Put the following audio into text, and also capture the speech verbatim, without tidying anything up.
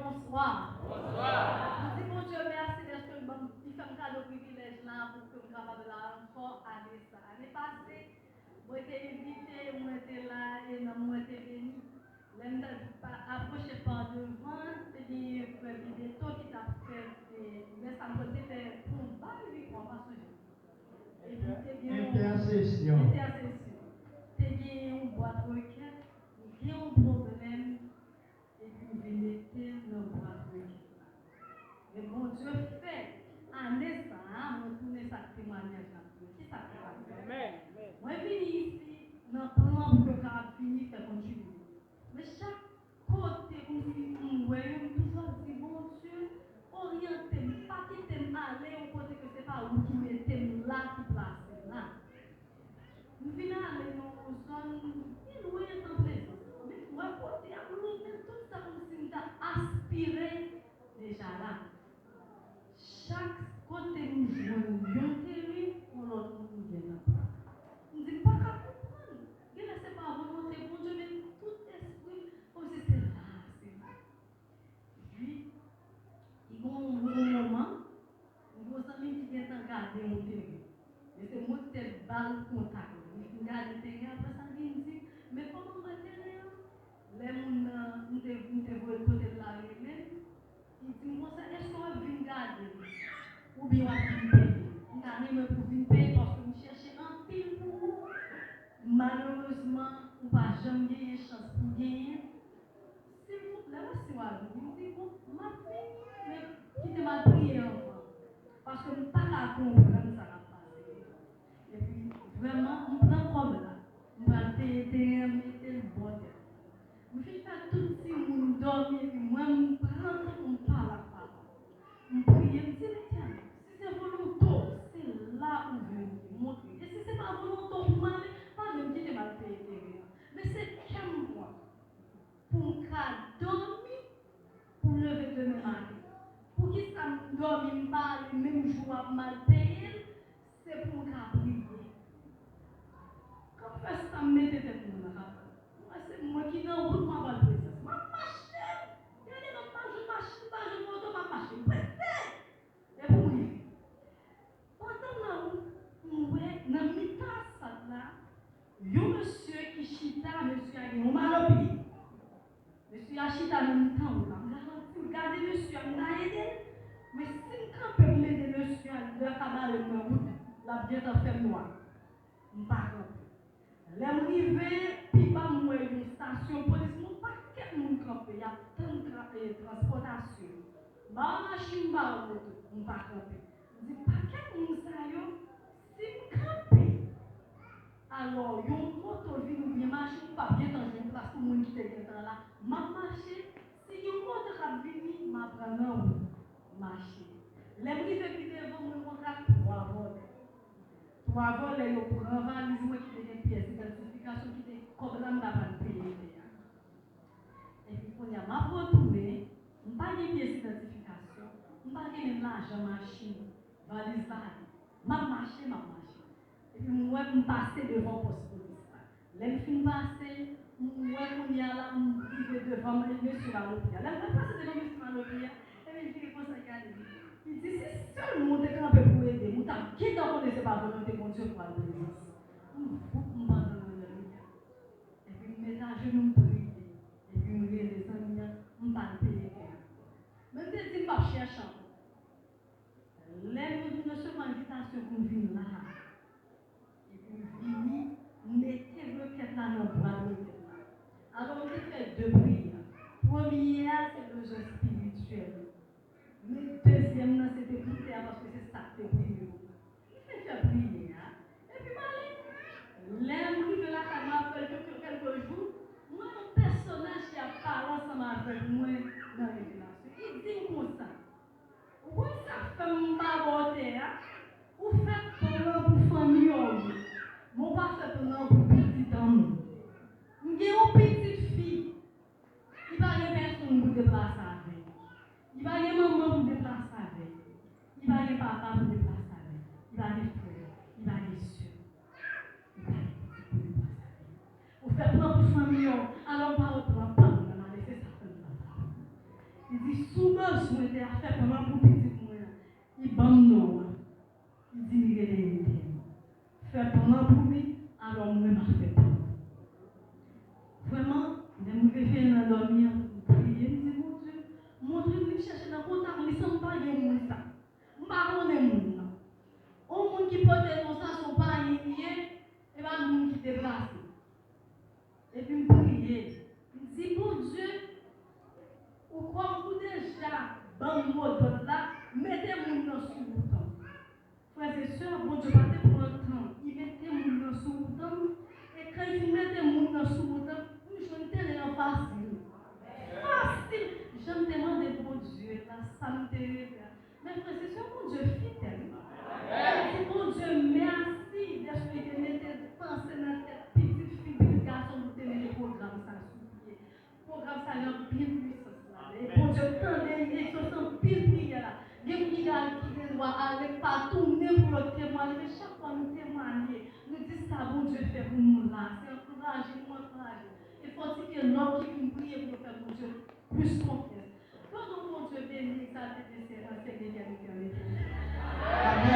Bonswa. Bonswa. Mwen di Bondye mèsi dèske l ban m, li fè m kado privilèj la pou ke m kapab la ankò ane sa. Ane pase, mwen te envite, mwen te la, e nanm mwen te beni. Lè m t ap apwoche pa devan, te gen frè Bibeto ki t ap fè, e, lè sa m te fè konba epi konba sou Jezi. Epi te gen yon entèsesyon. Entèsesyon. Te gen yon bwat rekèt, ou gen yon pwoblèm, epi ou vin mete nan bwat rekèt la. Men Bondye fè, ane sa a, mwen tounen sa k temwayaj la tou. Kisa k te pase? Amèn. Mwen vini isit nan plan pou yo ka vini fè kontribisyon. Men chak kote m fin m wè yo, m toujou ap di, Bondye, oryante m, pa kite m ale yon kote ke se pa ou ki mete m la, ki plase m la. M vin ale nan yon zòn ki lwen Tanplezans. Men m wè kote y ap loumen tout sa kòmsi m ta aspire deja la. Chak kote m jwenn yon teren, yon lòt moun gentan pran. M di, m pa ka konprann. Genlè se pa volonte Bondye, men tout espri m kòmsi se la, se la. Epi, li gon yon bon moman, m gon zanmi m ki gentan gade yon teren. Men se mwen ki te ba l kontak li. Li fin gade teren an, apre sa, li vin di, men kòman m wè teren an? Lè moun nan, m te, m te voye l kote l la rele m, li di m konsa, èske w ap vin gade l? Oubyen w ap vin peye? M ta renmen pou w vin peye paske m chèche anpil pou ou. Malerezman, ou pa janm genyen chans pou genyen. Silvouplè, si w a vini, m di, bon, m ap vini, men kite m al priye anvan. Paske m pa ka konprann sa k ap pase. Epi, vrèman, m pran kòb la. M pral peye teren an, mete l bò tè. M fin fè tout timoun dòmi, epi mwen, m pran tan pou m pale ak papa. M priye, m di, Letènèl, si se volonte w, se la ou vle montre. E si se pa volonte w pou m ale, pa menm kite m al peye teren an. Men se kè m pran pou m ka dòmi, pou m leve demen maten. Poukisa m dòmi, m pa ale menm jou a, m al peye l, se pou m ka priye. Kòm fè sa m mete tèt mwen nan kafou. M wè se mwen ki nan wout, m ap al prezans. M ap mache. Genlè m pa jwenn machin, m pa jwenn moto, m ap mache. M prese. Epi m rive. Pandan m nan wout, m wè nan mitan asfalt la, yon mesye ki chita, mesye a gen yon malopye. Mesye a chita nan mitan wout la. M garanti w, gade mesye a, m ta ede l. Men si m kanpe pou m ede mesye a, lè a ka bare m nan wout, l ap gentan fè m nwa. M pa kanpe. Lè m rive pi ba, m wè yon estasyon polis, yon pakèt moun kanpe, y ap tann tra-, e, transpòtasyon. M ba yo machin, m ba yo moto, m pa kanpe. M di, pakèt moun sa yo, si m kanpe, alò, yon moto vin oubyen machin, m p ap gentan jwenn plas pou moun ki te gentan la. M ap mache, si yon moto k ap vini, m ap pran nan wout, mache. Lè m rive pi devan, mwen rankontre ak twa vòlè. Twa vòlè yo pran valiz mwen ki te gen pyès idantifikasyon, ki te kòb la m ta pral peye tè a. Epi kounye a, m ap retounen, m pa gen pyès idantifikasyon, m pa gen menm lajan machin, valiz la ale. M ap mache, m ap mache. Epi m wè m pase devan pòs polis la. Lè m fin pase, m wè kounye a la, m rive devan mesye malopye a. Lè m fin pase devan mesye malopye a, epi l vire konsa, l gade m. Li di, si sèlman w te kanpe pou w ede m, ou t ap gentan konnen se pa volonte Bondye pou w al prezans. M voup, m pandan nan lari a. Epi m met ajenou, m priye. Epi m rele zanmi an, m pa al peye tè a ankò. Men m te di m p ap chèche ankò. Lè mwen vin resevwa envitasyon pou m vin la a, epi m vini, m mete rekèt la nan bwat rekèt la. Alò, m te fè de priyè. Premye a, se bezwen espirityèl. Men dezyèm nan, se te pou tè a, paske se sa k te premye pou mwen. M fin fè priyè a, epi m ale. Lè m rive lakay mwen, apre kèlke, kèlke jou, m wè yon pèsonaj ki ap pale ansanm avèk mwen nan revelasyon. Li di m konsa, ou konn sa k fè m pa ba w tè a? Ou fè plan pou fanmi w, men w pa fè plan pou pitit an m. M gen yon pitit fi, li pa gen pèsonn pou deplase avè l. Li pa gen manman pou deplase avè l. Li pa gen papa pou deplase avè l. Li pa gen frè. Li pa gen sè. Li pa gen pitit pou deplase avè l. Ou fè plan pou fanmi w, alò w pa wè plan pa w nan ale, se sa k fè m pa ba w. Li di, Si w bezwen de afè plan pou pitit mwen an, li ban m non an. Li di li rele Enten. Fè plan pou li, alò mwen m a fè plan. Vrèman, lè m reveye nan dòmi an, m priye, m di Bondye, montre m li chèche nan kontak li san m pa gen moun sa. M pa konnen moun nan. On moun ki pote non sa, se yon payen li ye, e pa moun ki deplase. Epi m priye, m di Bondye, ou kòm ou deja ban m modòd la, mete moun nan sou wout an. Frè e sè, Bondye pa te pran tan, li mete moun nan sou wout an, e kan li fin mete moun nan sou wout an, m jwenn teren an fasil. Fasil! Jan m te mande Bondye la, sa m te rele a. Men frè e sè, se yon Bondye fidèl. Mwen di Bondye mèsi dèske li te mete panse nan tèt pitit fi, pitit gason m te mete pwogram sa sou pye. Pwogram sa gen anpil pwisans ladan l. E Bondye tande, li egzose anpil priyè la. Gen moun ki gen, ki gen dwa ale pa tounen pou yo temwaye, men chak fwa nou temwaye, nou di sa Bondye fè pou nou la. Se ankouraje, nou ankouraje. E fòtifye lòt ki vin priye pou yo fè Bondye plis konfyans.